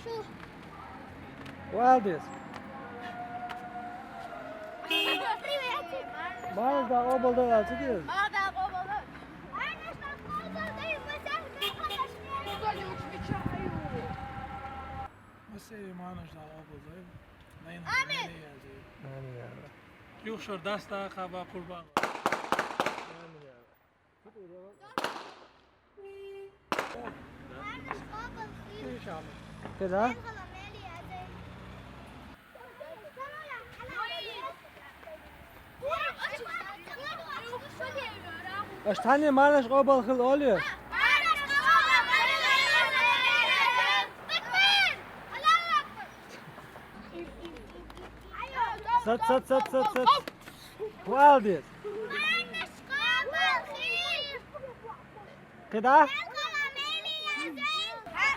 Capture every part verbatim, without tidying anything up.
Шу. Валдис. Привет. Марнаш дала къобалдойла, ца деза? Марнаш дала къобалдойла. Марнаш дала къобалдойла, ма сен бехалаш. Масеви марнаш дала къобалдойла. Амин. Амин, я Рабби. Юхшар дастагӀа кхаба къурбан. Амин, я Рабби. Кхида? Аш тхьанне марнаш къобал хила олий? Саца, саца, саца, саца. Валдис. Кхида?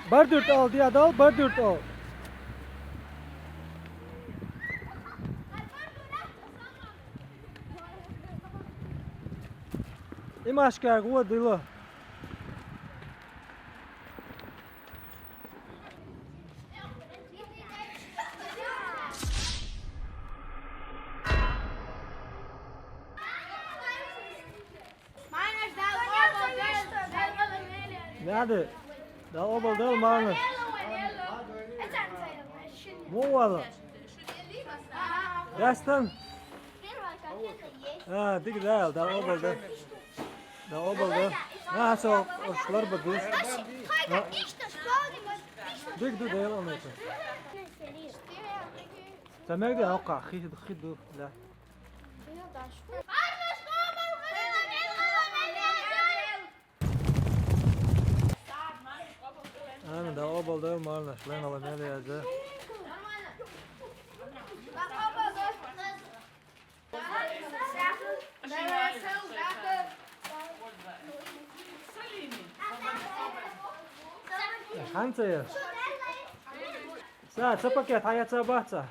Бардуьрт оал, дӀадала, бардуьрт оал. Имашкарг вон дила. Наьда, дала къобалдойла марнаш. Муха вала? Дастан? А, дика даьла, дала къобалдойла. Дала къобалдойла. А, со ош ларба дус. А. Дика ду, Дала къобалдойла. Ца мегаш да хьокха, хи, хи ду, да. Амин, дала къобалдойла марнаш, лайнала мел яза. Хьанца я? Са, ца пакет, хьан я ца баца?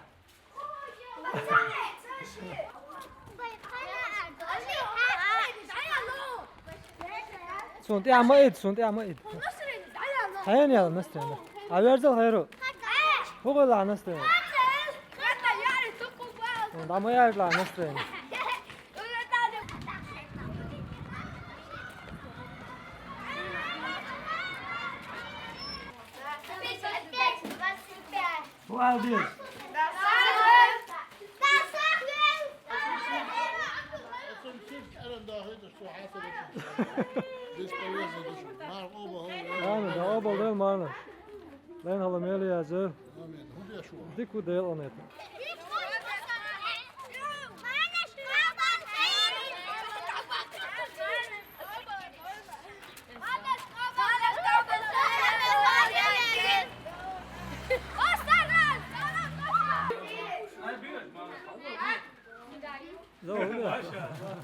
Цунна тӀехьа ма ида, цунна тӀехьа ма ида. Хьенеяла настроение. А верзал хӀара. ХӀу гӀойла настроение. ДӀа ма яжла настроение. Молодец. Бесполезно душу. Марха къобал хила. Амин, дала къобалдойла марнаш. Лайнала мел яза. Амин. ХӀун деш ву? Дика ва,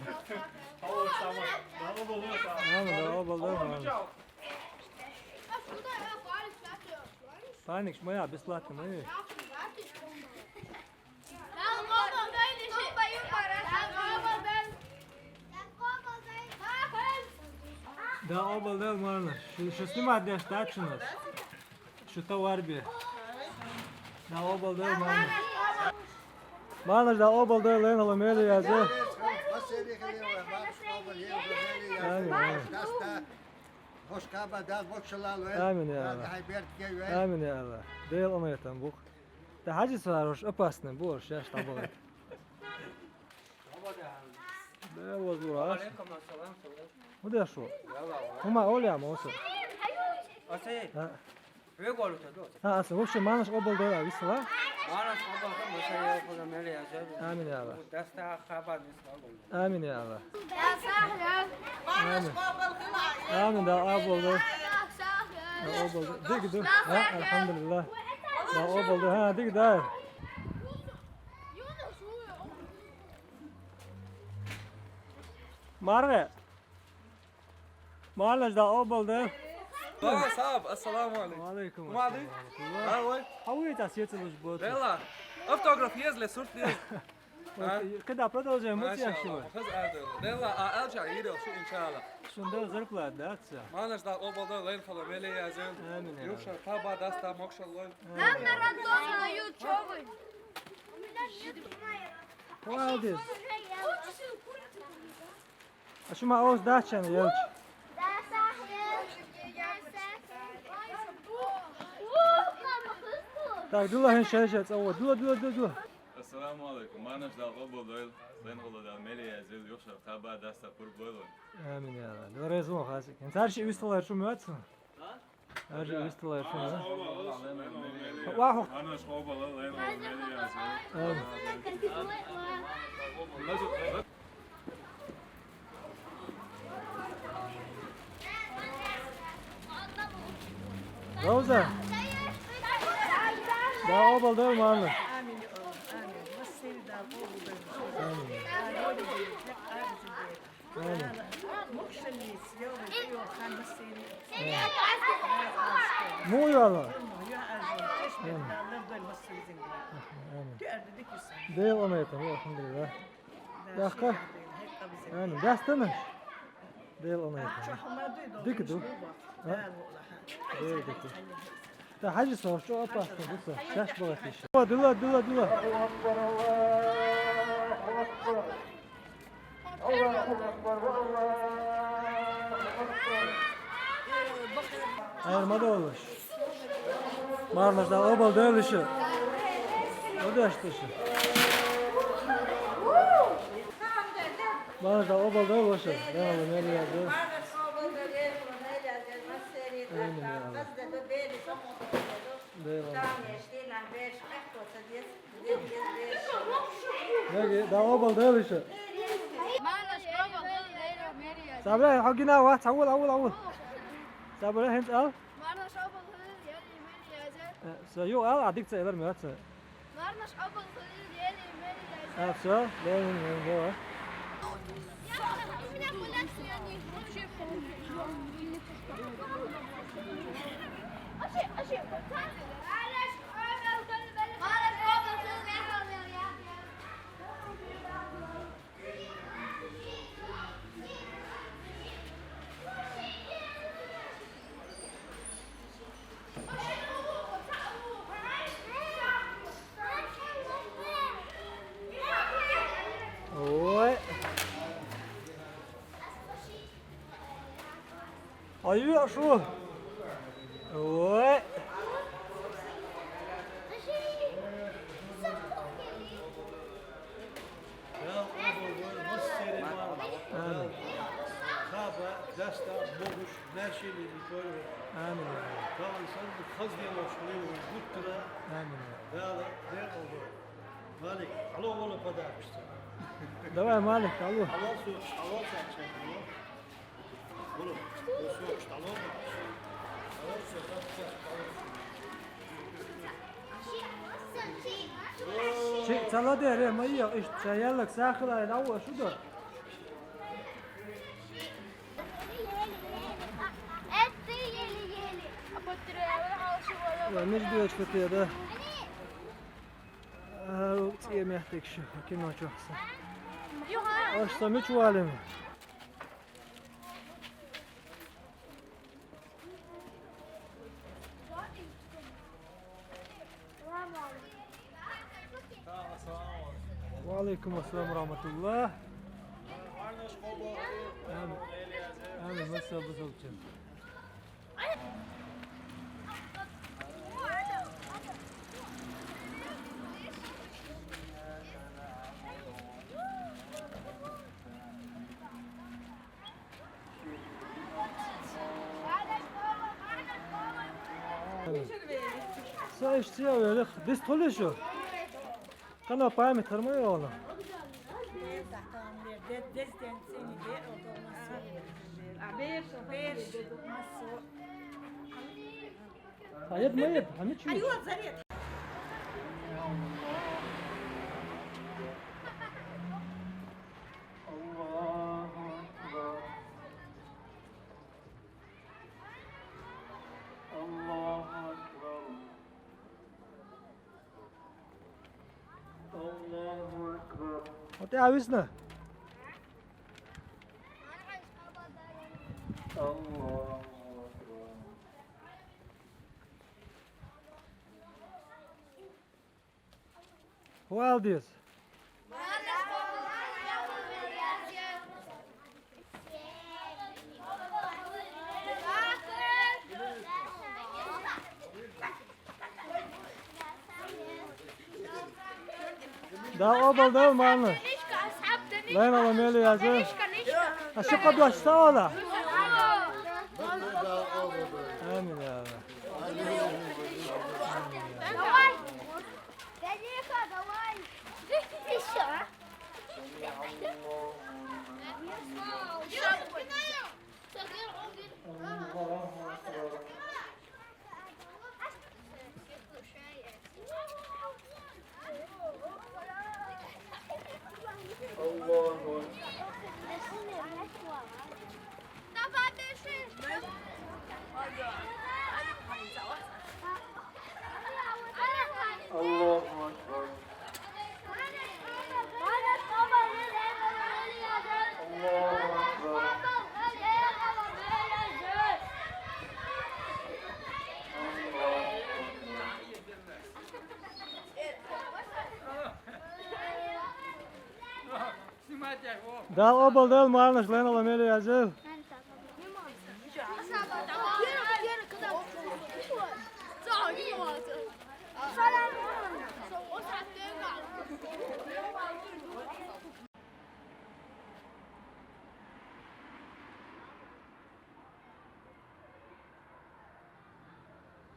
Дала къобалдойла. Амин, дала къобалдойла марнаш. Паникаш ма я, бесплатно ма я. Дала къобалдойла марнаш. Шу, шу снимать деш дац шуна? Шу товар бе. Дала къобалдойла марнаш. Марнаш, дала къобалдойла, лайнала мел яза. Амин, амин. Амин, я АллахӀ. Амин, я АллахӀ. Дала къобалдойла. Дела къинайтам бу. ТӀа хьажа ца ларош, опасный бу, орш яш тӀабахийта. Дела вазура. ХӀун деш ву? ХӀума олий ма оцу. А. ХӀа, аса, в общем, марнаш къобалдойла висала. Марнаш къобалдойла, масеви хила мел яза. Амин, я АллахӀ. Амин, я АллахӀ. Амин. Амин, дала къобалдойла. Дала къобалдойла. Дика ду. ХӀа, алхьамдулиллахӀ. Дала къобалдойла. ХӀа, дика дай. Марве. Марнаш, дала къобалдойла. Ва, сагӀа, ассаламу Ӏалайкум. Ва Ӏалайкум ассалам. Хьавойташ, ецалуш боцу. Дела. Автограф еза, сурт еза. А? Когда продолжаем, вот я Машалла, чего. Хаз адала. Делла, а алча иро шу, иншалла. Шунда зарплата, да, отца? Марнаш Дала къобал дойла, лайн хала мели язын. Амин, я Юхшар таба даста мокшал лой. Нам на рандом на ютубе. Молодец. А шума оз дачан ёлч. Так, дула хин шайша цава. Дула, дула, дула, дула. Ассаламу алейкум. Марнаш Дала къобал дойла, лайн хала Дала мели язын, юхшар таба даста пур бойлун. Амин, я Аллах. Дула резун хасик. Ин царши вистала шума ватсун. Аржи вистала шума. Ваху. Марнаш къобал дойла, лайн хала мели язын. Амин. Рауза. Дала къобал дойла, марнаш. Амин, амин. Масери Дала къобал дойла. Амин. Амин. Амин. Му яла. Амин. Дела онайтам, алхамдулиллах. Дахка? Амин. Дастана? Дела онайтам. Дика ду. А? Дела дика. Та хажи сор, чё опасно, дуса. Чаш богатиш. Дула, дула, дула. Аллаху акбар, Аллаху акбар. Айырма да болуш. Марнаш Дала къобал дойла шу. О да аштышы. Марнаш Дала къобал дойла шу. Дала мери язын. Амин, я Аллах. Дела. Яги, Дала къобал дойла шу. Марнаш къобал дойла, мери язын. Сабра, хагина ва, цавул, авул, авул. Сабра, хин цал. Марнаш къобал дойла, ели мери язын. Э, всё, ю ал, адик ца элер мери ца. Марнаш къобал дойла, ели мери язын. А, всё, лен, лен, лен, лен. Ой. Ай, ашу. Ой. Амин. Амин. Амин. Давай, Малик, алло. Чи цала дере, ма ия, иш чаяллак сахила, ин ава шуда. Ва между очко те, да. А, цӀе мехтек шу, кино чохса. Аш са мич валим. Ва алейкум ассалам ва рахматуллах. Амин. Амин. Масса бузулчун. Са ишти я велих. Дис тулишу. Кана память харма ёна. Дез ден сени де олдо масо. Аяб ма яб, хӀама чу. Аллаху акбар. Аллаху акбар. Аллаху акбар. Тэ ависна? Хвалдис. Дала къобалдойла, марнаш. Лайнала мел яза. А ши кхо дош ца оала? Амин, я Аллах. Давай. Ещё. Аллаху акбар. Аллаху акбар. Аллаху акбар. Дала къобалдойла, марнаш, лайнала мел яза.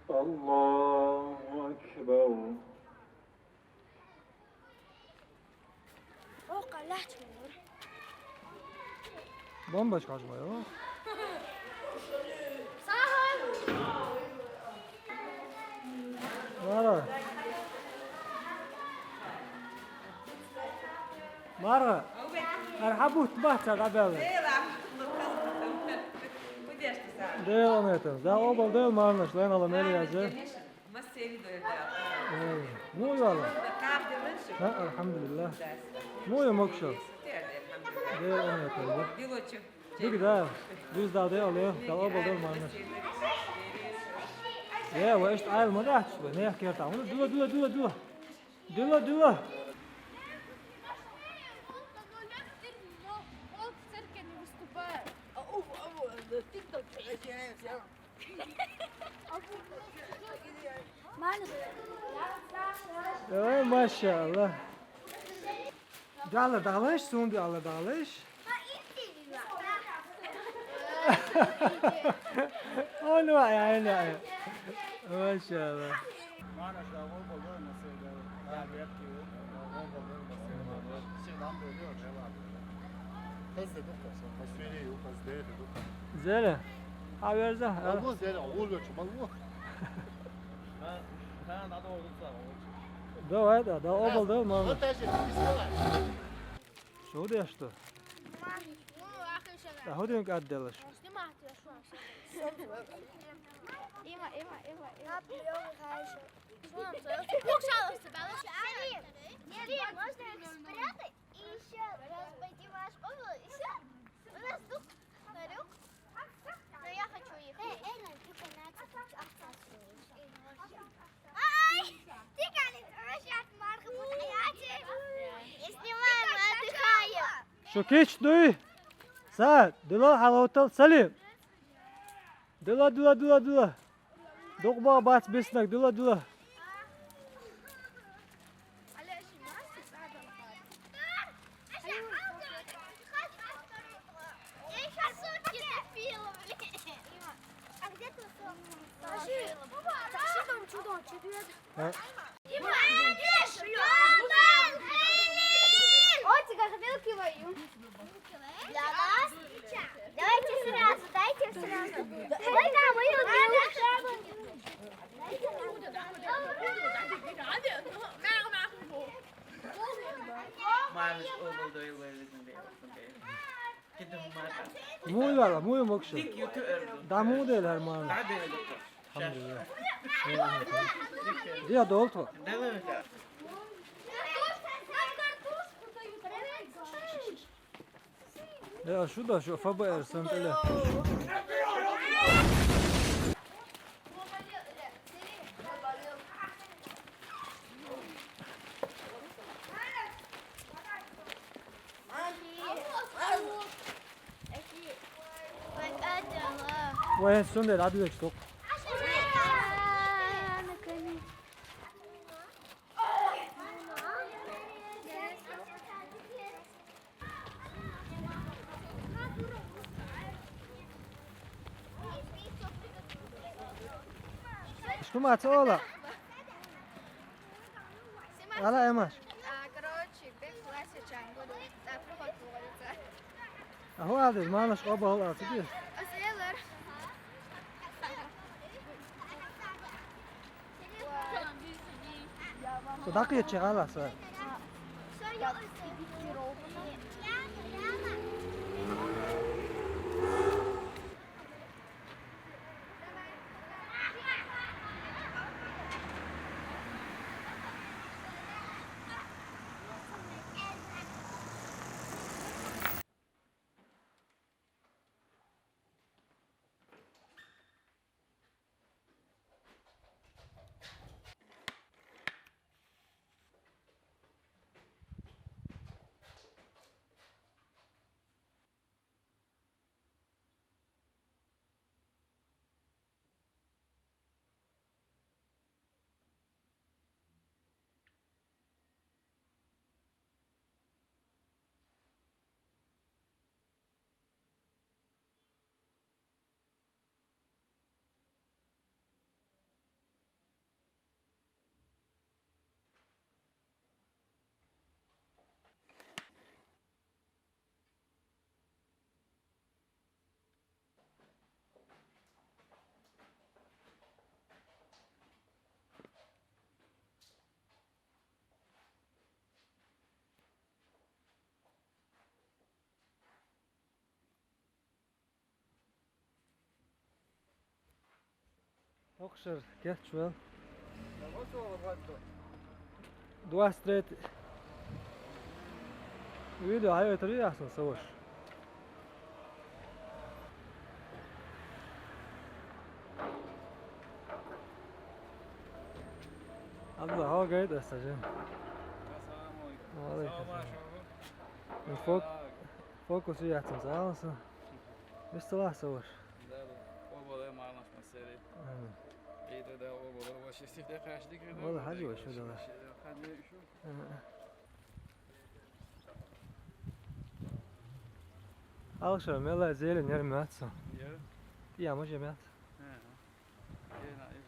Аллаху акбар. О, къаллахча мур. Бомбочка жмай, о. Мара. Мара. Ар хьабут бац ца габел. Дела метр. Да, обал дел марнаш, лен ала мели язе. Эй, ну, яла. А, алхамдулиллах. Ну, я мог шо. Дел он это, да. Дуг да. Дуз да, дел, дел. Дал обал дел марнаш. Я, ва ишт айл магач, ва не керта. Дула, дула, дула, дула. Дула, дула. Ой, машалла. Дала далаш, сунди Алла далаш. Ону ай, ай, ай. Машалла. Зере. Хьаверза. Давай, да, да, обал да, мама. Что у тебя, что? Да, ходим к отделу. Има, има, има, има. Нет, можно их спрятать и ещё раз пойти в ваш угол, и всё. У нас тут ларёк. Но я хочу их. Эй, эй, ну, ты фанатик, отца слушай. Ай, ты, Галин, вообще отмарка, вот, а я тебе. Я снимаю, мы отдыхаем. Шукич, дуй. Са, дила, халотал, Салим. Дила, дила, дила, дила. Дукъба бац биснаг, дила, дила. А? Отик, а хотел киваю. Для нас? Давайте сразу, дайте сразу. Ой, да, мы его делаем. Мамыч обалдой вылезли. Муй вала, муй мокша. Да муй дел, Арман. Алхамдулиллах. Диа долту. Нам картошку дают, правильно? Э, а шу да, шу ФБР сантале. Вай, сунде, да, две штук. Что, мать, Ола? Ала эмаш. А, короче, бек классе чангу, да, проход улица. Аху алдыз, маныш оба ол алсы дир. Оселер. Судак етче аласы. Окшер, кетчвелл. Двадцать третий. Видео, а это ясно, слушай. Абдулла, хавгайт аса жин. Ассаламу алейкум. Ва алейкум ассалам. Фок-, фокус яцын саалса. Бистала саваш. Да, да. Обале малнаш масери. Ага. Иде да обале ваши сите кашдик. Вала, хаджи ваши дала. Хаджи шу. Ага. Алша, мела зелень, нер мятса. Я? Я, може мятса. Ага. Е, на, е, е.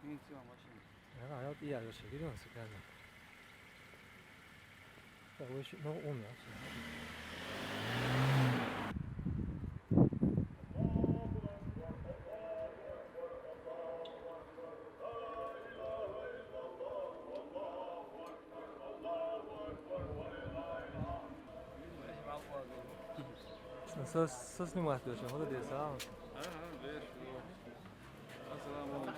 Мин сима машин. Ага, я, я, я, шо, видел, сикарно. Да, вы ещё, ну, умно, всё. Со, со снимать очень, вот это сам. Ага, вижу. Ассаламу алейкум.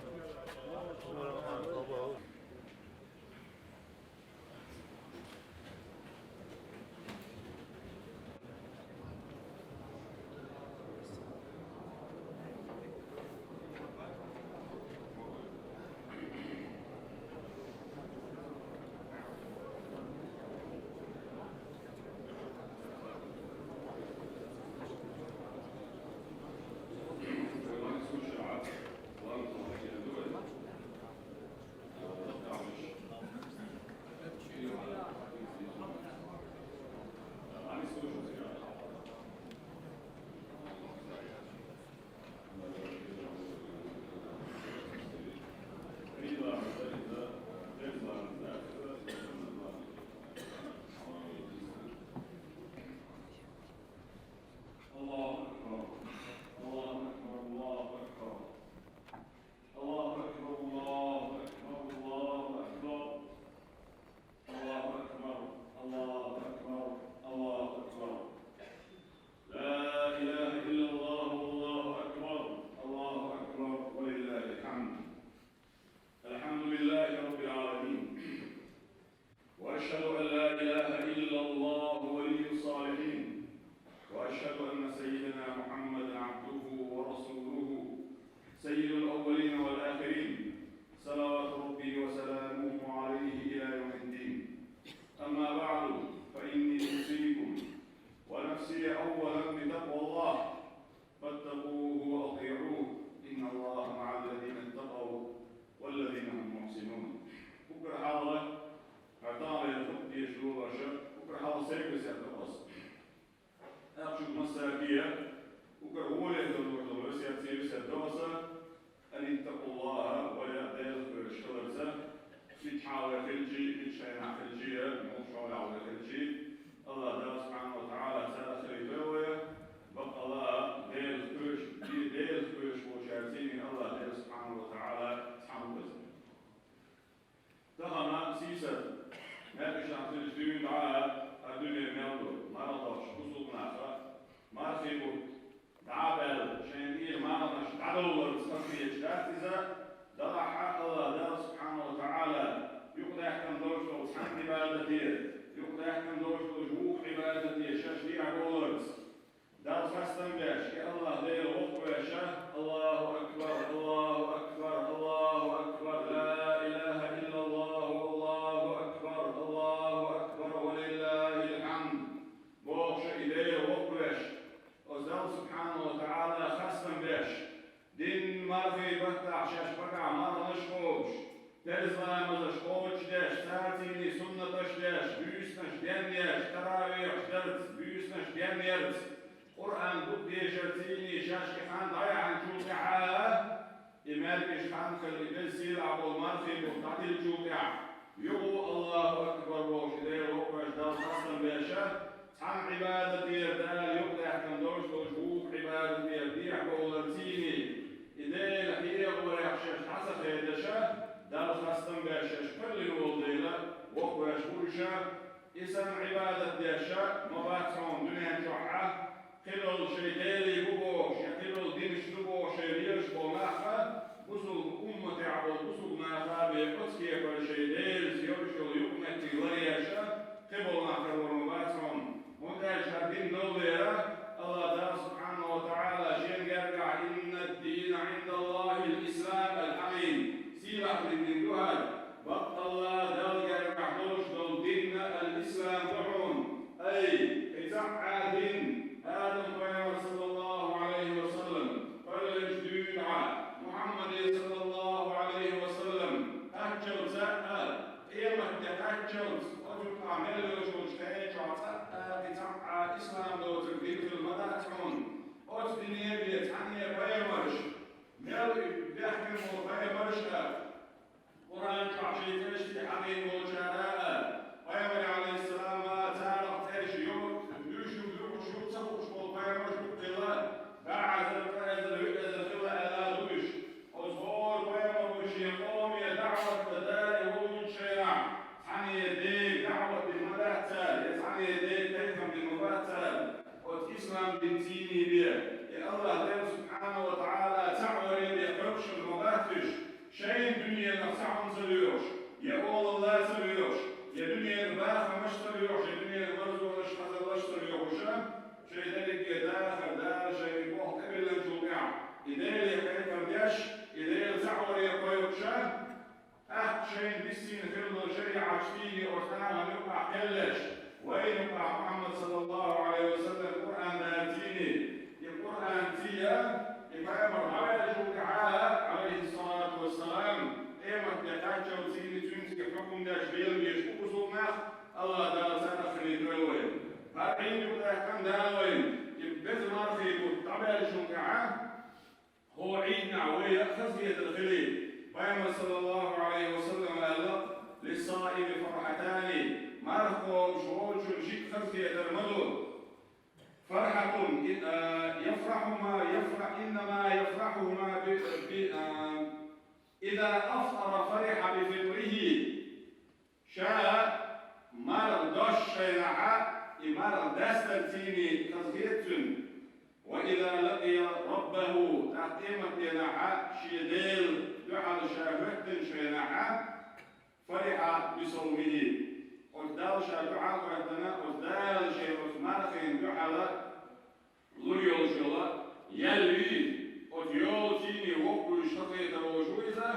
إله إلا الله ولي الصالحين، وأشهد أن سيدنا محمدا عبده ورسوله سيد الأولين والآخرين، صلوات ربي وسلامه عليه إلى يوم الدين. أما بعد، فإني أوصيكم ونفسي أولا بتقوى الله، فاتقوه وأطيعوه، إن الله مع الذين اتقوا والذين هم محسنون. Буккара хьалха, хьа тӀа а вена, хӀуттийша лоша, буккара хьалха сайга весет до аса. Ахчу массаке, буккара гӀоле долуш долу весет, церан весет до аса, أن اتقوا الله, вай Делах кхоьруш хиларца, миччахьа вай хилчи, миччахьа шайна хилчи, муха шолахь вай хилчи, АллахӀ Дала субхьанаху ва таӀала царах хилийта вай, баккъала Делах кхоьруш, Делах кхоьруш волчаьрца АллахӀ Дела субхьанаху ва таӀала цхьаьна веза. Тахана сийсара, маьркӀаж хилча дуьйна дӀа а дуьне мел ду, марха долуш бусулба наха, мархий бутт дӀа а баьлла, шайна тӀера марханаш дӀадовларца хазахеташ дац иза, делахь а АллахӀ Дала субхьанаху ва таӀала юкъадаьккхина долуш долу цхьана Ӏибадате, юкъадаьккхина долуш долчу вукху Ӏибадате шаьш дехьа бовларца. Далла хастам беш, и АллахӀ Дела воккхавеш, Аллаху акбар, Аллаху акбар, Аллаху акбар, ла илаха иллаллаху, Аллаху акбар, Аллаху акбар, ва лиллахил хьамд бохуш, и Дела воккхавеш, оцу Далла субхьанаху ва таӀала хастам беш, дийнна мархий баттахь шаьш багахь марханаш кхобуш, парз ламазаш кхочушдеш, царцийний суннаташ деш, буьйсанаш денъеш, таравихьаш дарца, буьйсанаш денъярца, Къуръан бутт дешарцийний шаьш и хан дӀаяхьначул тӀаьхьа, и маьркӀаж хан хилла, и беза сийлахь болу мархий бутт дӀадиллачул тӀаьхьа, юха а Аллаху акбар бохуш, и Дела воккхавеш, Далла хастам беш, цхьана Ӏибадатера Дала юкъадаьккхина долуш долчу вукху Ӏибадатера дехьа бовларцийний, и Дела хьехаварехь шаьш дӀа ца хедаш, Далла хастам беш шаьш кхоьллина волу Дела воккхавеш бу уьш, и санна Ӏибадат деш ма бац хьуна дуьнен чохь а, кхидолу шайн делий бу бохуш, я кхидолу динаш ду бохуш шайн лелаш болу нах а, бусулба умматехь болу бусулба наха бен оцу кепара шайн делаца йолуш йолу юкъаметтиг ларъеш а, кхиболу нах карор ма бац хьуна. ХӀунда аьлча хӀара дин долу дела, АллахӀ Дала субхьанаху ва таӀала шен гергахь: «Инна ад-дина Ӏиндаллахил ислам», аль-хьаким, сийлахь дин ду хӀара. Баккъалла Далла гергахь долуш долу дин а ал-ислам ду хьуна. Ай, кхин цхьа а дин, Адам пайхамар, саллаллаху Ӏалайхи ва саллам, кхоьллинчу дуьйна Мухьаммаде, саллаллаху Ӏалайхи ва саллам, кхаччалца а, къематде кхаччалц, оцу юкъахь мел йолуш волчу хенан чохь цкъа а, кхин цхьа а ислам доцург дин хила ма дац хьуна. Оцу дине бен цхьанне пайхамарш, мел бехкам болу пайхамарш а, Къуръан чохь шайн цӀераш тӀе хьаьдина болчара а, пайхамар, алейхиссалам, а, царах цӀераш ю, уьш ю, юхуш ю ца хууш болу пайхамарш юккъехила, бӀе эзар, ткъа эзар, виъ эзар хила аьлла ду уьш. Оцу хӀора пайхамаро шен къоме даӀват дан дале вовлучу шайнахь, цхьанне дега даӀват дина ма дац цара, я цхьанне дега пайхамар дина ма бац цара. Оцу ислам динцийний бен, я АллахӀ Дела субхьанаху ва таӀала цхьаъ варе бен кхойкхуш ма бац уьш. Шайн дуьненах цхьа хӀума ца лоьхуш, я олалла ца лоьхуш, я дуьненан бахамаш ца лоьхуш, я дуьненан марзонаш, хазаллаш ца лоьхуш, шайн дерриге дахар Дала шайна боху тӀебиллинчул тӀаьхьа, и Деле кхайкхам деш, и Дела цхьаъ варе кхойкхуш, тӀаккха шайна биссийна хила долу шариӀаташ дийне оцу нахана юкъахь кхеллеш, вайна юкъахь Мухьаммад, саллаллаху Ӏалайхи ва саллам, Къуръан дарцийний, и Къуръан ция, и пайхамар дӀаваьллачул тӀаьхьа, алейхиссалату вассалам, къематде кхаччалцийний цуьнца хьукум деш лелабеш бу бусулба нах, АллахӀ Дала царах хилийтойла вай. ХӀара Ӏийна юкъадаьккхина Дала вайна, и беза мархий бутт дӀабаьллачул тӀаьхьа, хӀокху Ӏийданахь вай хазахетар хили, пайхамар, саллаллаху Ӏалайхи ва саллам, аьлла: «Лиссаими фархьатани», марха кхобуш волчун шиъ хазахетар ма ду. «Фархьатун, и-, а, яфрахьума, яфра-, иннама яфрахьума би-, би-, а, иза афтара фарихьа би фитрихи». Ша марха дош шайнахьа, и марха дастарцийний хазахета цуьнан. «Ва иза лакъия раббаху», тӀаккха къематденахьа шен Дела дуьхьал ша хӀоьттина шайнахьа, «фарихьа би савмихи». Оцу Далла ша дуьхьал Ял вий, оцу йолу цийний воккхавуьйш хазахетар волуш ву иза,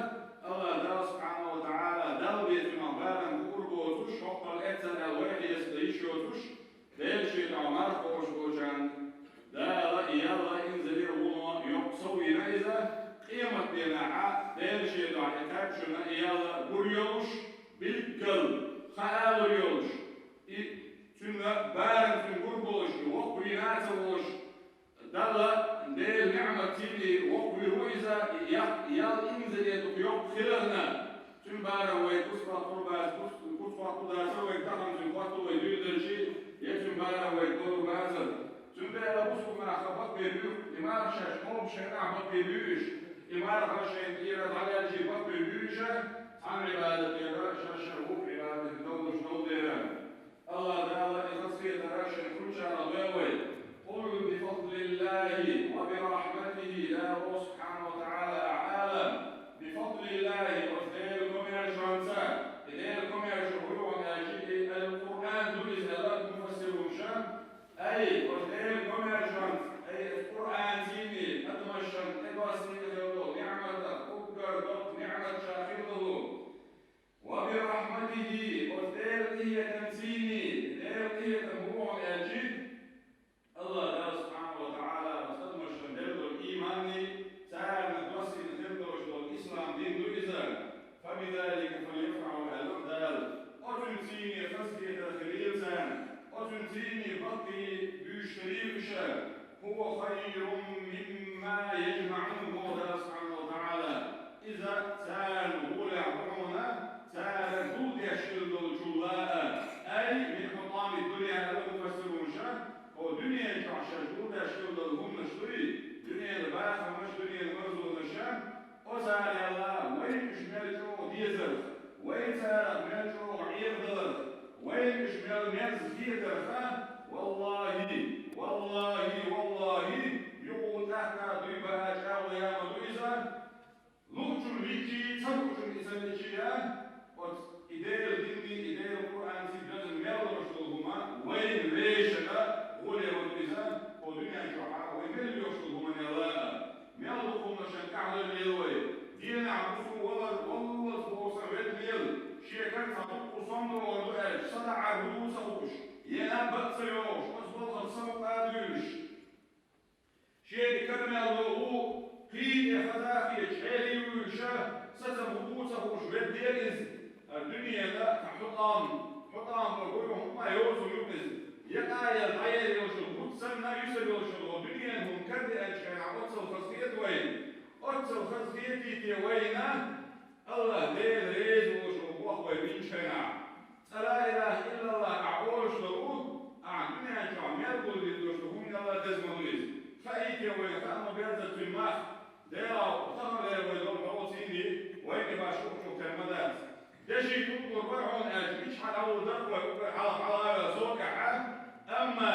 Аллах Дала субхьанаху ва таӀала Далла бен цуьнах барам хуур боцуш, хӀоккхул эццара аьлла вай хьесап дан йиш йоцуш, Делан шен дуьхьа марха кхобуш болчарна Дала и ял а, инзаре а вуно йоккха сов йина иза, къематдийнахь а Делан шен дуьхьа и кхаьччунна и ял а гур йолуш, билггал, хаа лур йолуш, и цуьнан барам цуьнан гур болуш, и воккхавийна а ца волуш, Далла Делан ниӀмат цийний воккхавийр ву иза, и яккха ял инзаре дукха йоккха хиларна, цуьнан барам вай куц хӀоттур бац, куц, куц хӀоттур дац вай, тахана цуьнан хӀоттам вай дуьйладелча, я цуьнан барам вай гур бацара. Цундела бусулба нах бакъбе буьйцу, и марха шаьш кхобуш хенахь бакъбе буьйцу, и марха шайна тӀера дӀадаьлча бакъбе буьйцу, цхьана Ӏибадатера шаьш шайн вукху Ӏибадатна долуш долу дела. Аллах Дала и хазахетар шайна хуьлучарах дойла вай. قل بفضل الله وبرحمته, Дала субхьанаху ва таӀала аьлла, بفضل الله, оцу Делан комаьршонца, и Делан комаьршо хӀун ю аьлча, и Аль-Къуръан ду иза аьлла муфассирунаша, ай, оцу Делан комаьршонца, ай, оцу Къуръан цийний адамашна тӀедоссийна хилла долу ниӀматах уггар доккха ниӀмат ша хилла долу. وبرحمته, оцу Делан къинхетам цийний, Делан къинхетам хӀун ю аьлча, Аллах Дала субхьанаху ва таӀала оцу адамашна делла долу ийманний, царна доссийна хир долуш долу ислам дин ду иза. فبذلك فليفرحوا, аьлла Дала. Оцуьнан цийний хазахетар хилийла царна, оцуьнан цийний баккхий буьйцуш хилийла уьш. هو خير مما يجمعون, боху Дала субхьанаху ва таӀала. Иза царна гӀолехь бу хьуна, цара гулдеш хилла долчул а, أي من حطام الدنيا, аьлла муфассирунаша, хӀокху дуьнен чохь шаьш гулдеш хилла долу хӀуманаш дуй, дуьненан бахамаш, дуьненан марзонаш, оцара аьлла, вайна уьш мел чӀогӀа дезарх, вай царах мел чӀогӀа Ӏехадаларх, вайна уьш мел мерза хетарх, валлахӀи, валлахӀи, валлахӀи, юха тӀаккха дуй баа чӀагӀо яа ма ду иза, луучун виччий, ца луучун и ца виччий а, оцу и Делан динний, и Делан Къуръанций доьзна мел лоруш долу хӀума вайна вешан гӀоле ван иза, хӀокху дуьнен чохь а вай мел лоьхуш долу хӀуманел а, мел дукха хӀуманашна тӀаьхьадевлла вай. Дийнахь бусу валар валлалц боху сан ведда лела, шен кара цхьа дуккха сом догӀур ду аьлча, садаӀар хӀун ду ца хууш, я наб а ца йогӀуш, оцу балхах самукъа а дуьйлуш. Шен и кара мел долу ву кхин тӀе хаза а хеташ, хьелий вуьйлуша, сацам хӀун бу ца хууш ведда лела иза. ХӀара дуьненан цхьа хьутӀам, хьутӀам бохург хӀума йоцург ю иза. Якъа а елла дӀаер йолуш йолу хӀума санна, юьсур йолуш йолу дуьненан хӀума карадеанчу хенахь оццул хазахета вайна. Оццул хазахетий те вайна? Аллах Дела реза волуш волу боху вай винчу хенахь. Цкъа ла илаха иллаллах ахь олуш долу, ахь дуьнен чохь мел гулдина долуш долу хӀуманал а деза ма ду иза. Хаийта вайна, хаа ма беззара цуьнан мах. Делахь, таханлера вай долу хьо цийний, вайна баш ухчух тера ма дац. Деши тӀулгур вара хьуна аьлча, мичахь дӀавур дара вай уггар хьалха хьалавелла сов тӀехь а? Амма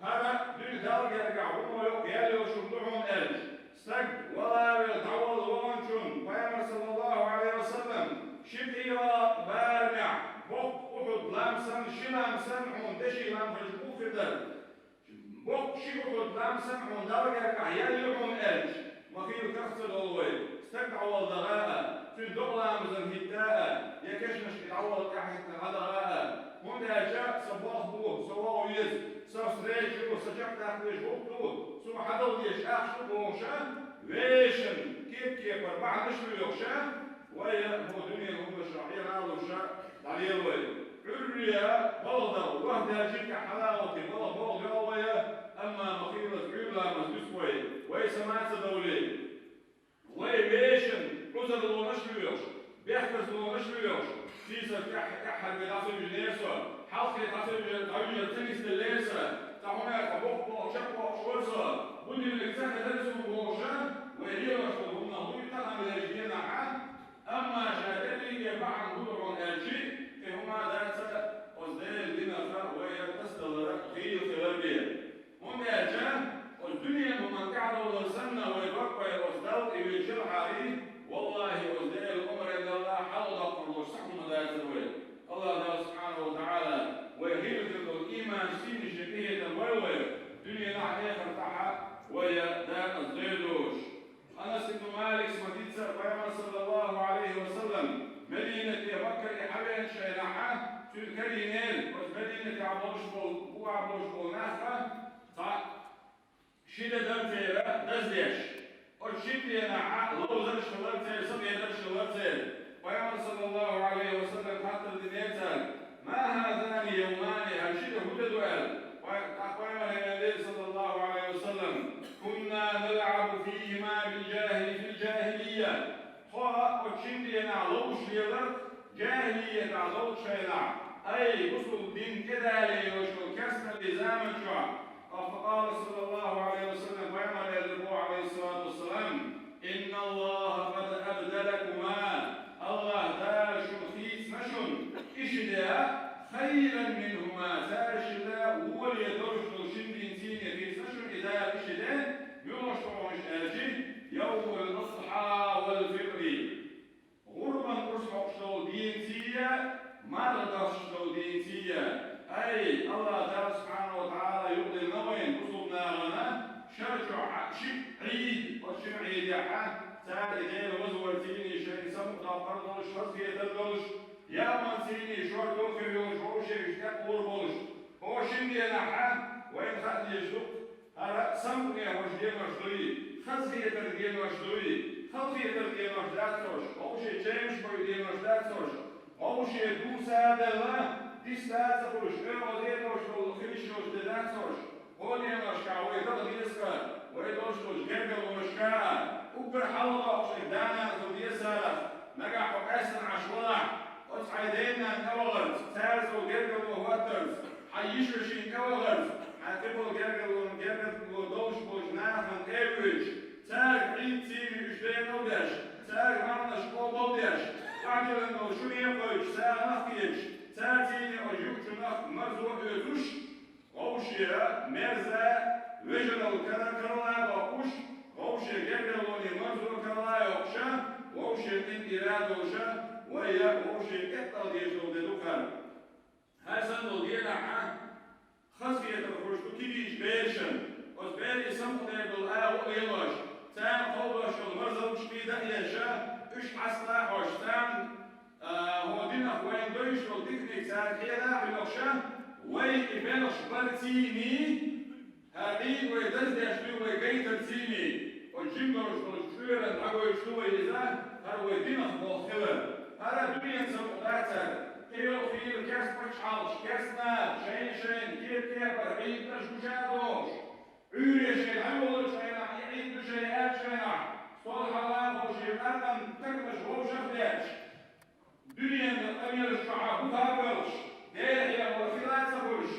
хӀара дуьнен Далла гергахь вуно йоккха ял йолуш хӀума ду хьуна аьлча, стаг валавелла дӀавалла ваханчунна, Пайхамар, саллаллаху Ӏалайхи ва саллам, ши къират барамехь, боккха Ухьуд лам санна, ши лам санна хьуна деши лам хилча хӀун хир дара? Боккха ши Ухьуд лам санна хьуна Далла гергахь ял ю хьуна аьлча, ма хийла карах ца долу вай, стаг дӀавалла даха а, цуьнан докъа ламазан хӀитта а, я кешнашка дӀавалла тӀаьхьахӀиттина дӀадаха а, хӀунда аьлча сан болх бу, сан вогӀу веза, сан встреча ю, сан чекхдаккха дезаш гӀуллакх ду, суна хьадала дезаш ахча ду бохуша, вешан кеп-кепара бахьанаш лоьхуша, вай а хӀокху дуьненан хӀуманашна Ӏехалуша дӀалела вай. Ӏуьйрре а балха дала, вахдаьлчи тӀехь хьала а гӀоттий, балха болх йо вай а, амма ма хийлаза Ӏуьйра ламаз дуьсу вай, вай сама ца довлий. Вай вешан, Ӏузарлонаш лоьхуш, бехказлонаш лоьхуш, сийсара тӀаьххьара бен дӀасуьйжинера со, хьалххе дӀасуьйжинера, дӀавижар ца нисделлера сан, цхьа хӀума а, цхьа боккха болх чекхбоккхуш вара со, будильник ца хезара суна бохуша, вай лелош долу хӀуманах дуй таханлерчу дийнахь а, амма ша дерриге бахьана хӀун ду хьуна аьлчи, кхин хӀума а дац, оцу Делан динах вай тасадалар хийла хилар бен. ХӀунда аьлча оцу дуьненан хӀуманна тӀаьхьадовлар санна вай бакъвай оцу Далла тӀе веъча хьарий, валлахӀи, оцу Делан омренал а хьалхадоккхур долуш цхьа хӀума дацара вай. Аллах Дала субхьанаху ва таӀала вай хийла хир долу ийман сийна шен къинхетам бойла вай, дуьненахь а, эхартахь а вай Шайнахьа, цуьнан карийнера, оцу Мединатехь болуш болу, бухахь болуш болу нах а, цхьа ши де дара церан даздеш. Оцу шина денахь ловзарш хилар церан, сабедарш хилар церан. Пайхамар, саллаллаху алейхи ва саллям, хаттар динера цаьрга: «Ма хазани йовмани, хӀара ши де хӀун де ду?» аьлла. Пай-, тӀаккха Пайхамар аьлла, саллаллаху алейхи ва саллям: «Кунна налъабу фихима фил джахили-, фил джахилия». Тхо оцу шина денахь ловзуш лелар, джахилиятехь долчу хенахь, ай, бусулба дин тӀедале йолуш йолу керстаналлин заман чохь. Факъала, саллаллаху алейхи ва саллям, Пайхамар аьлла боху, алейхиссалату вассалам: «Инналлаха къад абдалакума», Аллаха Дала шуна хийцина шуна, и ши де, «хайран минхума», цаьршилла вуно долуш долу шина динций хийцина шуна и Дала и ши де, муьлш ду хьуна аьлча, йовмул адхьа вал фитри. ГӀурбан урс хьокхуш долу динций, марха дохуш долу динций. Ай, Аллах Дала субхьанаху ва тагӀала юкъадиллина вайна бусулба нахана шарчохь ши Ӏийд, оцу шина Ӏийдехь цара и Делан вазвар цийний шайна самукъадоккхур долуш, хазахетар долуш, яаман цийний шортта хир йолуш, вовшех тӀекхур болуш. Оцу шина денахь вайна хаа дезаш ду, хӀара самукъане хӀорш денош дуй, хазахетар денош дуй, халахетар денош дац хӀорш, вовше чевнаш бой денош дац хӀорш, вовше дуса а делла, диста а ца хуьлуш, оьгӀаз денош долу хилиш йолуш де дац хӀорш. Кху деношкахь вай дала деза, вай долуш долчу гергарлонашка а, уггар хьалха доккхуш дана а ца деза царах, нагахь хьо къаьстина Ӏаш валахь, оцу хьайн ден-ненан тӀе вахарца, цара цо гергарло хӀоттарца, хьан йишин тӀе вахарца, хьан тӀе болу гергарло, гергарло долуш болчу нахана тӀе а воьдуш, цаьрга Ӏийд цийний уьш декъал деш, цаьрга марханаш къобал деш, къахьоьгуш долу шуне а кхоьчуш, сагӀанах а кхеташ, цара цийний оцу юучунах марзо а оьцуш, вовше мерза, вежаралла кара-, карла а доккхуш, вовше гергарлонийн марзо карла а йоккхуш, вовше къинтӀера а долуш, вай а вовше кӀетӀал дезаш долу де ду хӀара. ХӀара санна долу денахь хазахетар хуьлуш ду кегийчу берашна. Оцу берийн самукъадер долу агӀо а лелош, царна кховдош йолу марзаллаш кхийда а еш, уьш хьаста а хьош, царна, а, хӀокху динах вайна довзуш долу диканиг царна хьеда а хьоьхуш, вай и белхаш бар цийний, хӀара Ӏийд вай даздеш дуй, вай гайтар цийний, оцу жима долуш долчу чкъоьран дӀагойтуш ду вай иза, хӀара вай динах болх хилар. ХӀара дуьненан самукъа дац хӀара. Кхин йолу хийла керста пачхьалкхаш, керста наха шайна-шайна кепа-кепара Ӏийдаш гуш а дохуш, Ӏуьйре шайн дӀайолучу хенахь, и Ӏийд ду шайн аьллачу хенахь, стол хьалха а ховший, къаркъанан тагамаш вовшах а лаьтташ, дуьненан къамелаш чохь а буха а боьлхуш, Делан хьехор хила а ца хуьлуш,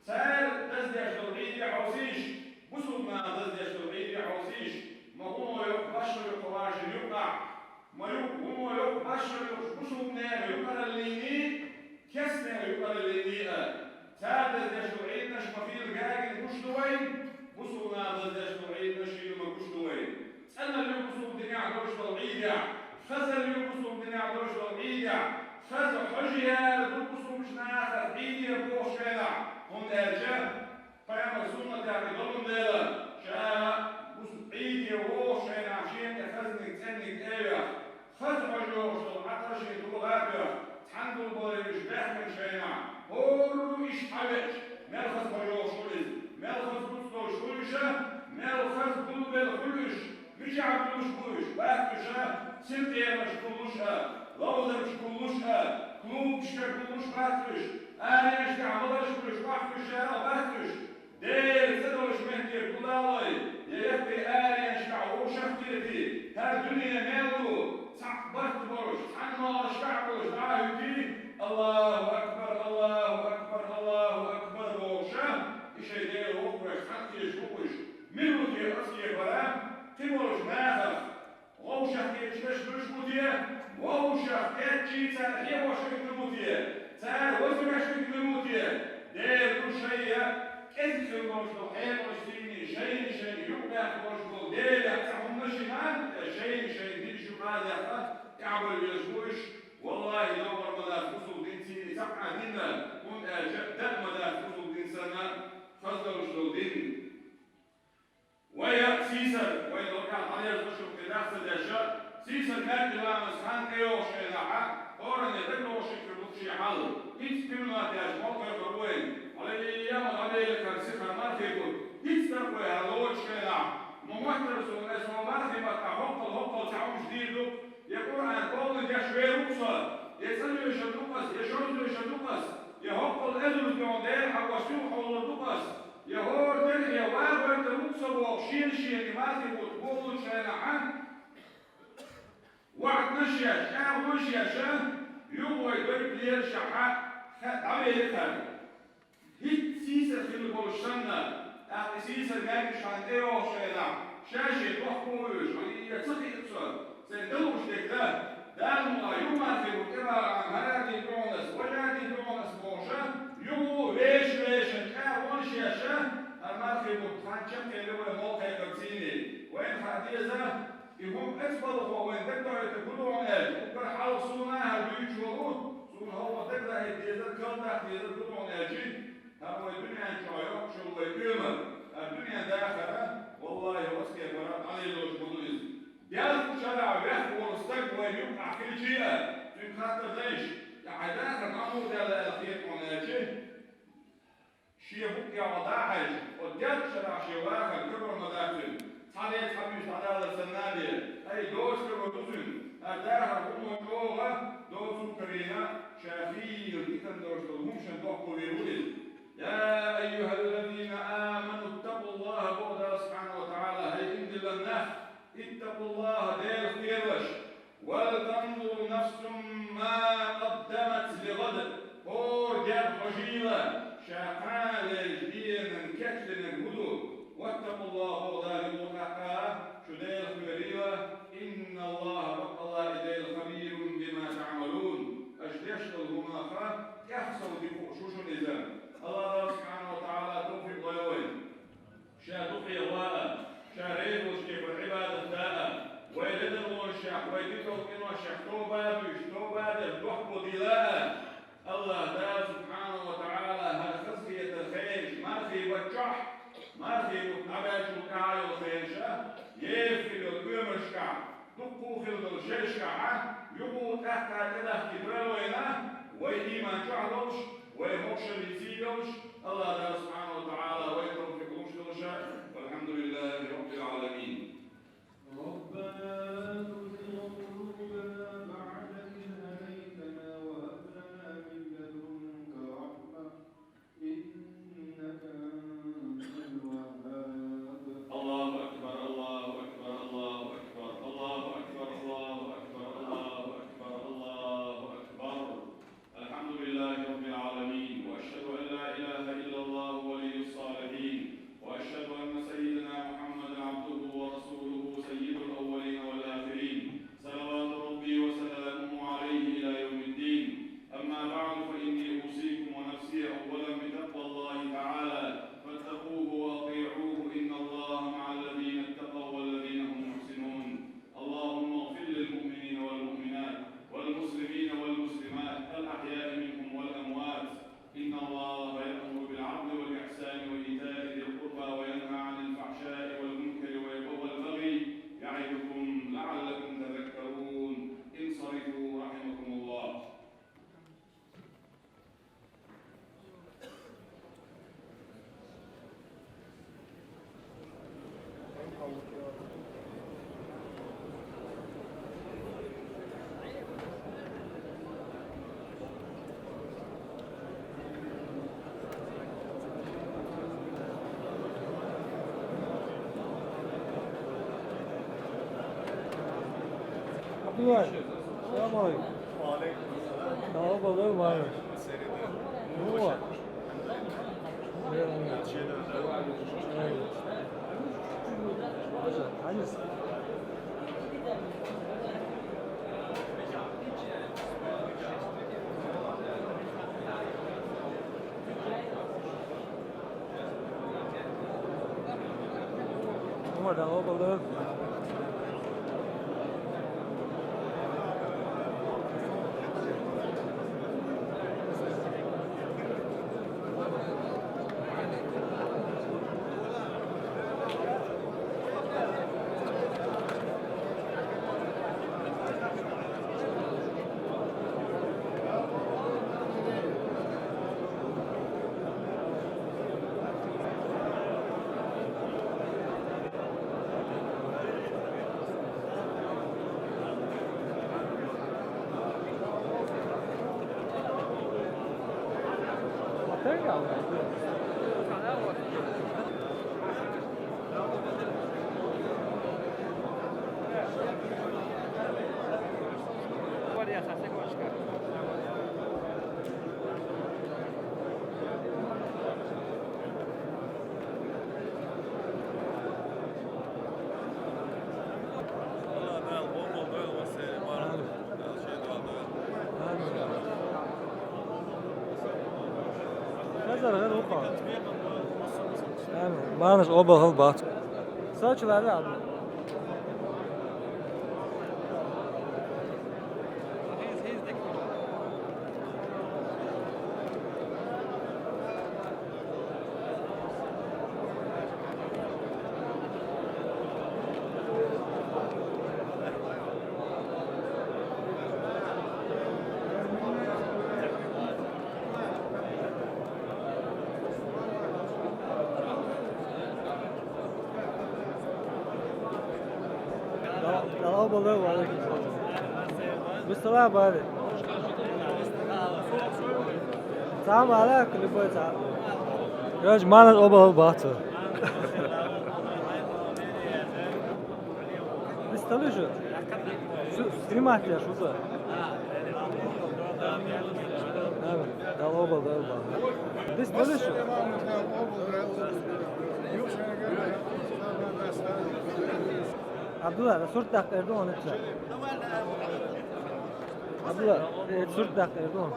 цара даздеш долу Ӏийде хьовсийша, бусулба наха даздеш долу Ӏийде хьовсийша, ма хӀума йоккха башха юкъа вашина юкъахь, ма юкъа хӀума йоккха башха юкъахь бусулба нехан юкъараллиний, керста нехан юкъараллиний а. Цара даздеш долу Ӏийдаш ма хийла гагина гуш ду вайна, бусулба наха даздеш долу Ӏийдаш хийла ма гуш ду вайна. ЦӀаналла ю бусулба динехь долуш долу Ӏийдехь, хазалла ю бусулба динехь долуш долу Ӏийдехь, хаза хьожа яра ду бусулбачу нахах Ӏийде бохуш хенахь, хӀунда аьлча Пайхамар суннатехь и долун дела, ша бусулба Ӏийде вогӀуш хенахь шена тӀе хазниг, цӀенниг тӀе а вехна, хаза хьожа йогӀуш долу Ӏаткъар шен догӀа а тоьхна, цхьана гулбале уьш баьхкина шайнахь, хӀора иштта хьавеача, мел хаза хьожа йогӀуш ву иза, мел хаза гуц долуш хуьлу уьш, мел хаза гулбелла хуьлу уьш, мичахь гуллуш бу уьш, бац уьш, синкъерамаш гуллуш а, ловзаргаш гуллуш а, клубашка гуллуш бац уьш, аренашкахь маларш хуьлуш охьахуьлуш а бац уьш. Делан цӀе долуш метте гулдалой, я яккхий аренашкахь вовшах а кхетий, хӀара дуьне мел ду, цхьаъ барт болуш, цхьана могӀаршкахь а болуш дӀа а хӀуьттий, Аллаху акбар, Аллаху акбар, Аллаху акбар бохуш, и шайн Дела воккхавеш цхьаьна тешаш ву уьш. Мила ву те оцу кепара, кхин болчу нахах? Вовшах кхеташ берш берш бу те, вовшах кхетчий цара хьехош хӀуьттур бу те, цара вазамеш хӀуьттур бу те, Дела ду шайна кӀезиг хила долуш долу хьекъалаш цийний, шайна-шайна юкъабаьхка болуш болу Делах цхьа хӀуманаш йина, шайна-шайна динаш юкъа а даьккха, тӀаьхьабевлла везаш бу уьш. Валлахи, новкъар ма дац бусулба дин цийний цхьа а дин, хӀунда аьлча даа ма дац бусулба дин санна, хаза долуш долу дин. Вай а сийсара, вай доккхехь дӀадерзо шух тӀе даха ца деш а, сийсара маьркӀажа ламаз хан тӀейогӀуш хенахь а, хӀоранна дагалоьхуш хир ду шен Хьал, хӀинца пимнатеш мокхой хургвайн, хьалаямал хьалелакар сихар мархий бут, хӀинца даргвай хьалочу шайнахь, ма моттар суна, аса хьо мархий маттахь хӀоккхул-хӀоккхул цхьа хӀумаш дийр ду, я Къуръан кхолла деш вер ву со, я цӀа доьшур ду ас, я шозза доьшур ду ас, я хӀоккхул эзар дуьхьал Дела хьан ва суьл хьуллур ду ас, я хӀора дерриге вагӀуьйтур ву со бохуш, шена-шена и мархий бут болучу шайнахь, ваӀдаш еш, чӀагӀонаш еш, юха вай дерг лелашехь, хьа дӀавелира хӀара. ХӀинца сийсара хилла болуш санна, тӀаккха и сийсара маьркӀажа хьан тӀейогӀучу хенахь, ша-шен дохко вевзаш, хьан и ца кхиира цо, сайн далуш дерг дан, Дала мукъа юха мархий бу тӀебагӀа хӀара дийна дуьхьал ас, важа дийна дуьхьал ас бохуша, юха веша-вешан чӀагӀонаш еш, хӀара мархий бу тхан чекхъели вай молхайкхар цийний. Вайна хаа деза, и хӀума эцбалхо вайн дагадоуьйтург хӀун ду хьуна аьлча, уггар хьалха суна хӀара дуьйцуш волу, суна хӀокхо дагадоуьйту дезар, калдаккха дезар хӀун ду хьуна аьлча, хӀара вай дуьнен чохь йоккхуш йолу вай оьмар, хӀара дуьнен дахар, валлахӀи, оцу кепара дӀалелош ма ду иза. Делкъа шарахь вехна волу стаг вайн юккъахь хилчий а, цуьнга хаттар дан йиш, я хьайн дахар ма муха даьлла аьлла хета хьуна аьлча, шен букъ яхьа дахьаьжча, оцу делкъа шарахь шен вахар карор ма дац цуьнан, цхьа де цхьа буьйса дӀадалар санна а бен, ай, доцу карор ду цуьнан, хӀара дахар хӀумма чӀогӀа доцу карийна, ша хийла диканна долуш долу хӀуманашна дохко вийр ву иза. Я айюхӀаллазина аману, иттакъуллахӀа, боху Дала субхьанаху ва тагӀала, хӀай иман диллина нах, иттакъуллахӀа, Делах кхералаш, «Вал танзур нафсун ма къаддамат ли гӀад», хӀора герга хьожийла, ша кхана лелчу дийнан кечлинарг хӀун ду. «ВаттакъуллахӀ», боху Дала, юха тӀаккха шу Делах кхерийла, «инналлахӀа», баккъалла и Дела, «хабирун бима таӀмалун», аша деш долу хӀуманах тӀех сов дика хууш ву шуна иза. АллахӀ Дала субхьанаху ва тагӀала тавфикъ лойла вайна. Ша дукхахвала а, ша реза волчу кепара Ӏибадат дала а, вай ледарлонашех, вай дикалла къиношех тоба а буьйш, тоба а деш, дохко дийла а, АллахӀ Дала субхьанаху ва тагӀала хӀара хазахетар хенаш мархий баттахь, мархий бутт дӀабаьллачул тӀаьхьа йолу хенаша, еха хир йолу оьмаршкахь, дуккха а хилла долу шерашкахьа, юха а тӀаккха тӀедахкийта вайна, вай ийман чохь долуш, вай могушаллица йолуш, АллахӀ Дала субхьанаху ва тагӀала вай тавфикъ луш долуша, валхьамдулиллахӀи роббил Ӏаламин. ربنا لا تزغ قلوبنا بعد إذ هديتنا وهب لنا من لدنك رحمة إنك أنت الوهاب. الله أكبر، الله أكبر، الله أكبر، الله أكبر، الله أكبر، الله أكبر، الله أكبر. الحمد لله رب العالمين، وأشهد أن لا إله إلا الله ولي الصالحين، وأشهد أن سيدنا محمدا عبده ورسوله سيد الأولين والآخرين، صلوات ربي وسلامه عليه إلى يوم الدين. أما بعد، فإني أوصيكم ونفسي أولا بتقوى الله تعالى، فاتقوه وأطيعوه، إن الله مع الذين اتقوا والذين هم محسنون. اللهم اغفر للمؤمنين والمؤمنات والمسلمين والمسلمات الأحياء منهم والأموات. إن الله يأمر بالعدل والإحسان وإيتاء ذي القربى وينهى عن الفحشاء والمنكر والبغي يعظكم لعلكم تذكرون. انصرفوا رحمكم الله. Abdullah, selamun aleyküm. Sağ ol, baba, var. Seyrediyorum. Ne var? Хазар гӀер ухъа. Амин. Марнаш обал гьал бац. Сочилар абу. Алло, балдар, ва алейкум салам. Бустала бари. Салам алейкум, любой салам. Короче, марнаш обал бац. Бустала шу. Шу снимать я, шу за. Дала обал, дала обал. Бустала шу. Абдулла, сурт дакъа эрду он этсе. Абдулла, э, сурт дакъа эрду он.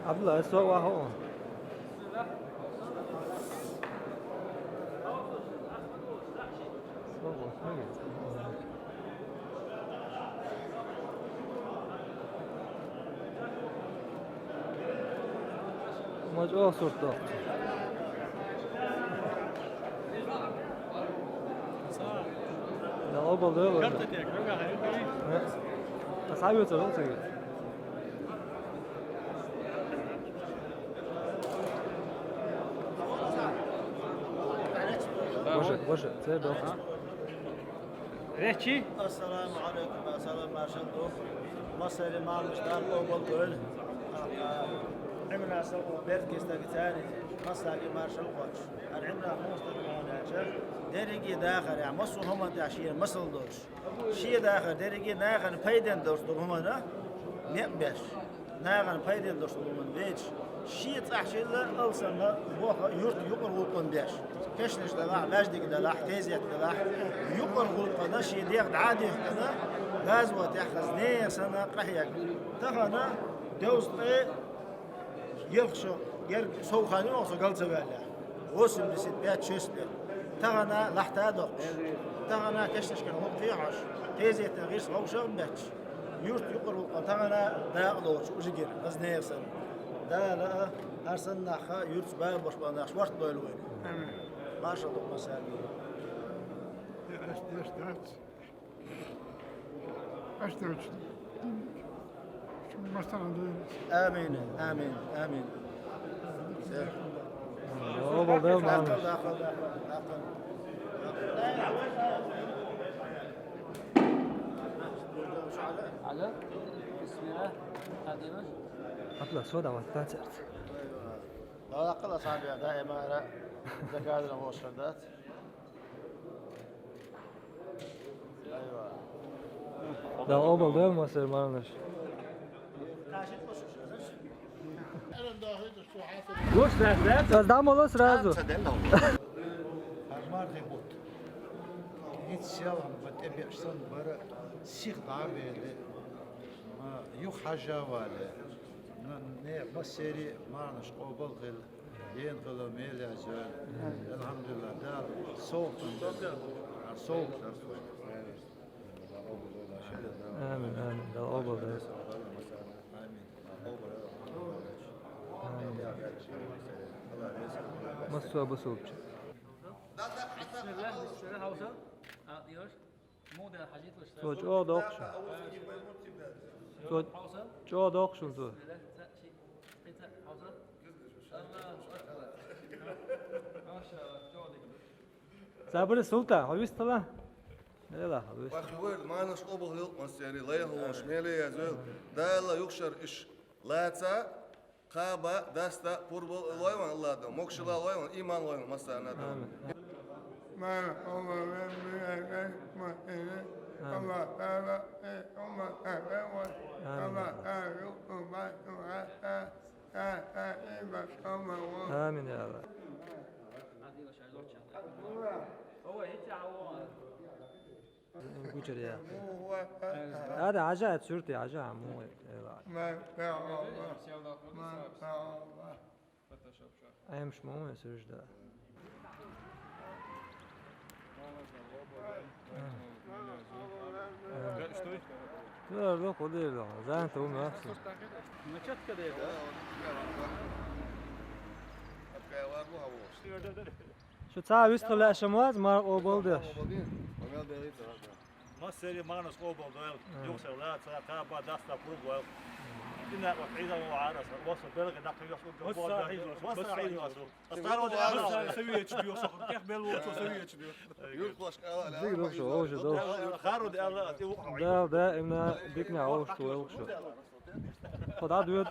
Абдулла, э, со ва хо. Маж о сурт дакъа. Дала обал, дала обал. Э, асхьаб йоцар, йоцар. Боже, боже, це добре. Речи. Ассаламу алейкум, ассалам, маршал ду. Масали марнаш Дала обал дойла. Именно со беркестаги цари, масаги маршал хоч. Ар именно мустад мана ча. Дерриге дахар, я, масу хӀаман тӀехь шен масал долуш. Шен дахар дерриге нахана пайденна долуш долу хӀуманна некъ беш. Нахана пайденна долуш долу хӀуманна беш. Шен цӀахь чилла алсамна боха юрт юкъара гӀуллакхана беш. Кешнаш далахь, маьждиг далахь, тезет далахь, юкъара гӀуллакхана шен дегӀ дӀа а дихкина, газотехь хаза нехан санна къахьега. Тахана девзткъе Елхашо герга сов хан ю со гал ца ваьлла. Восемьдесят пять шесть лет. Тахана лахьта а доккхуш. Тахана кешнашкахь гӀуллакхе а хьош. Тезетан гӀирс вовшах а бетташ. Юрт юкъара гӀуллакхана тахана дакъа доцуш уже гира, хаза нехан санна. Дала а, хӀара санна нах а, юьртаца бала беш болу нах шорта дойла вайна. Амин. Маршалла ду массаьрга. Деш, деш дац. Аш дерч. Шун мастан дойла. Амин, амин, амин. Дакъа, дакъа, дакъа, дакъа. Алло. Бисмилла. Хадимаш. Абла сода ваттан церт. Дала къала сабия даима ара. Заказра вошан дац. Дала обал дойла массаьрга, марнаш. Гуш, да, да. Создам его сразу. Мархи бут. Ит селам ба тӀебеаш сан бара сих дӀа а веле, ма юха хьажа а вале. На, не, массери марнаш къобал хила. Ден хила мел яц вайн. Алхьамдулиллах, Дала совгӀатан дара. СовгӀат. Амин, амин. Дала обал дойла. Амин. Массо а басулча. Цо чӀогӀа доккхуш. Цо чӀогӀа доккхуш цо. Забури Султан, хьо вистхила? Ва хи вайр, марнаш къобал хилда массари, лайхалонаш мел язва. Дала юхшар иш лаца, кхаба, даста, пурбал лойван Аллах да, мокшила лойван, иман лойван массана да. Амин. Амин. Амин, я Аллах. Гучария. Ада ажа цурти ажа му эла. Эмш му сужда. Что? Да, да, ходи да. Занято у нас. Ну что ты когда? Шо ца вистхила шамаз, мар къобалдеш. Массари марнаш къобалдойл, юхшар лаца, кхаба, даста, пурбал. Дина ва хиза ва араса, ва са белга дакъи ва са. Ва са хиза, ва са хиза. Астаро да Аллах. Савиеч био шо, кех бел вочо савиеч био. Юрт лаш кала. Диг лаш, о, уже дал. Харо да Аллах, ти ву. Да, да, имна бикна, о, что, о, что. Хода дует.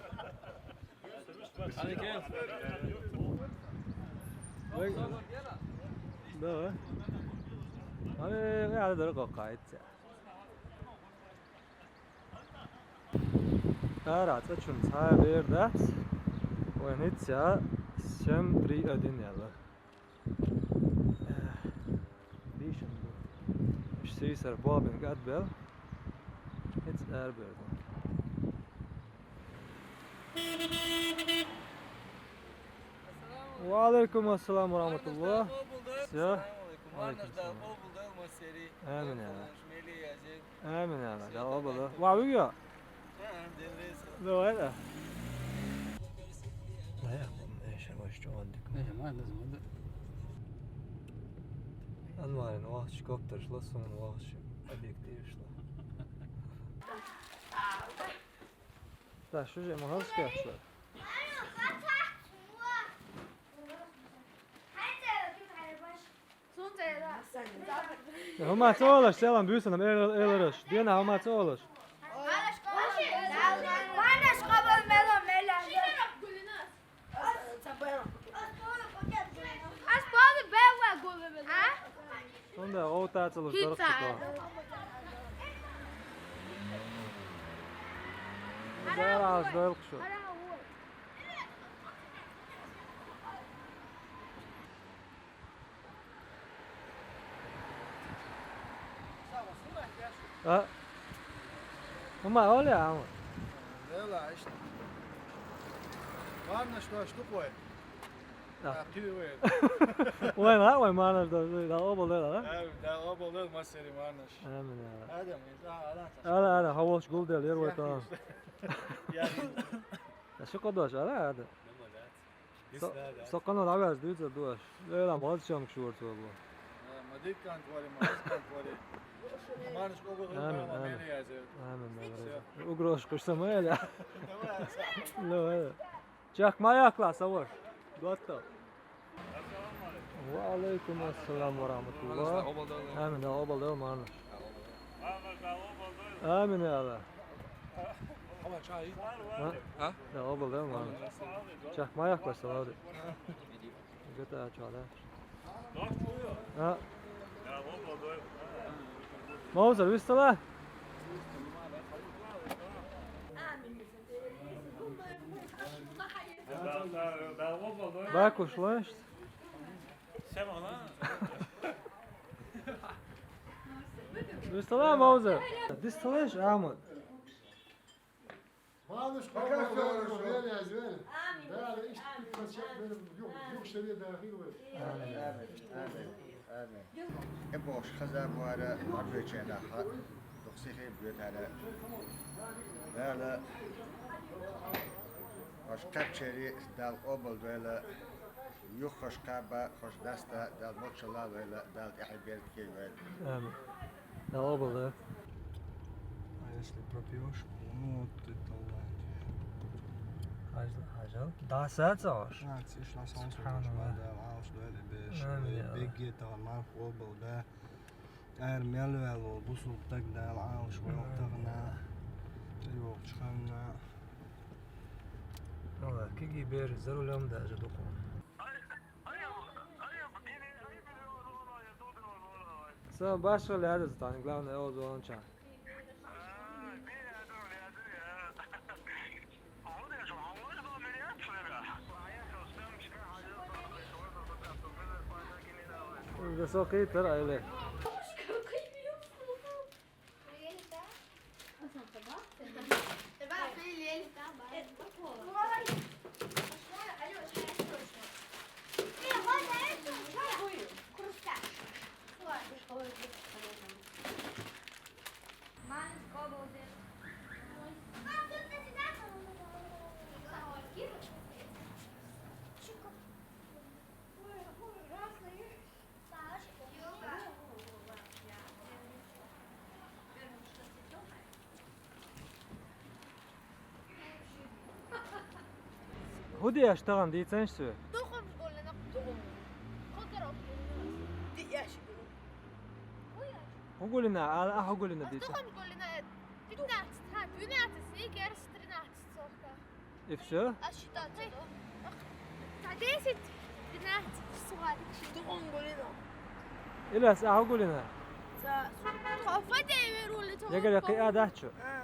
Давай. Ай, ай, ай, дорого кайца. Ара, цачун цай бердац. Ой, ницца семь три один яла. Дишан бу. Иш сисар бобин гад бел. Эц ар берда. Ва алейкум ассалам ва рахматуллах. Всё. Алейкум салам. Амин, я. Амин, я. Дал къобал. Ва уйо. Давай да. Даях, эше, ваш чё, отдых. Эше, ма, да, ма, да. Анварин вахч коптер шла, сон вахч объектив шла. Да, что же, ма, хаска шла. Хьума цолаш, селам буьйсанам, эл-, элараш. Дена хьума цолаш. Ас боли бевва гулве. А? Сонда овта цолаш дархта. Зараш дойл кшу. А? Ума, оля, ама. Дела, ишт. Марнаш, что, что такое? Да. А, ты вы. Ой, на, ой, марнаш, да, да, обал, да, да? Да, да, обал, да, массари марнаш. Амин, я. Адам, да, да. Ала, ала, хавош гулдел, ер вай та. Я. Да, шо кодош, ала, ада. Со-, соккана давяз дуьйцур дуаш. Эла, мазчам кшурт валла. Э, мадиккан твори, мадиккан твори. Амин, амин. Амин, амин. Всё. Угрош куш самая, да? Давай, Аса. Ну, э. Чак моя класса, вот. Готов. Ва алейкум ассалам ва рахматуллах. Амин, да, обал да, марнаш. Амин, я Аллах. А? А? Да, обал да, марнаш. Чак моя класса, ладно. Где-то а чё, да? А? Маузер, вистала? Бакуш, лош? Вистала, Маузер? Дисталеш, Амут? Амин. Амин. Амин. Амин. Э, бохуш хаза буара, марбечена ха, духсихи бетара. Дала, хош капчери, Дала къобал дойла, юха хош кхаба, хош даста, Дала мокшала вайла, Дала тӀехьа берд кевайла. Амин. Дала къобал дойла. А если пропьёшь, ну, вот это ладно. Хажал, хажал. Да, саца ош. А, циш на солнце. Субханаллах. Да, алш, да, да, беш. Амин, я Аллах. Беги, таган марх къобал, да. Ара мел ваьлла волу бусулба стаг Дала Ӏалаш войла тахана, тӀейогӀучу ханна. Ала, кегий бер за рулем даже дукхун. Сан башха лаьдаза тхьаьна, главное, оза валанча. Да со кхийтар, Айле. ХӀун де аша тахана, дийцанаш соьга? Дукхамаш гуллина, дукхам. Кхо каро гуллина. Диъ ящик гуллина. ХӀун гуллина? Ала, а хӀун гуллина, дийца? Дукхамаш гуллина, э, пятнадцать, ха, двенадцать, и герс тринадцать, сохка. И всё? А считать, да? Та десять, двенадцать, сухарики. Дукхам гуллина. Илас, а хӀун гуллина? Ца, тхо фа де верули, тхо. Ягара кхиа дац шу? А.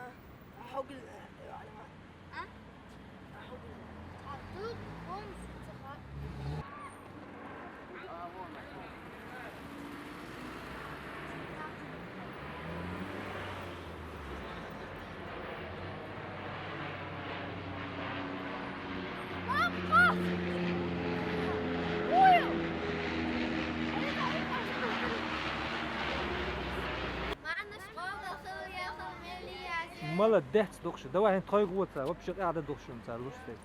Молодец, дукха шу. Давай, хӀинца тхойга вон цара, вообще къаьхьа дан дукха шуна цара луш стаг.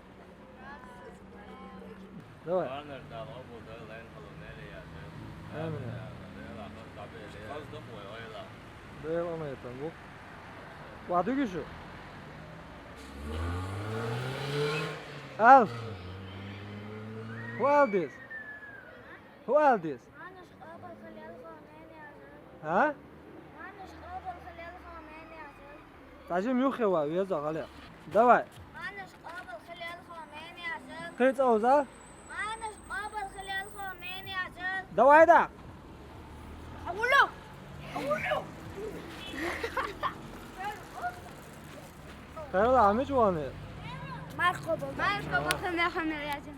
Давай. Амин. Дела ма яйтан бу. Ва дуьгу шу? Ал. ХӀун ала деза? ХӀун ала деза? А? Цхьа жимма юххе ван, веза гӀале. Давай. Кхин цӀа уза. Давай да. Хайралла, Ӏамича вахана? Марха къобал. Марха къобал, хамер, хамер, язим.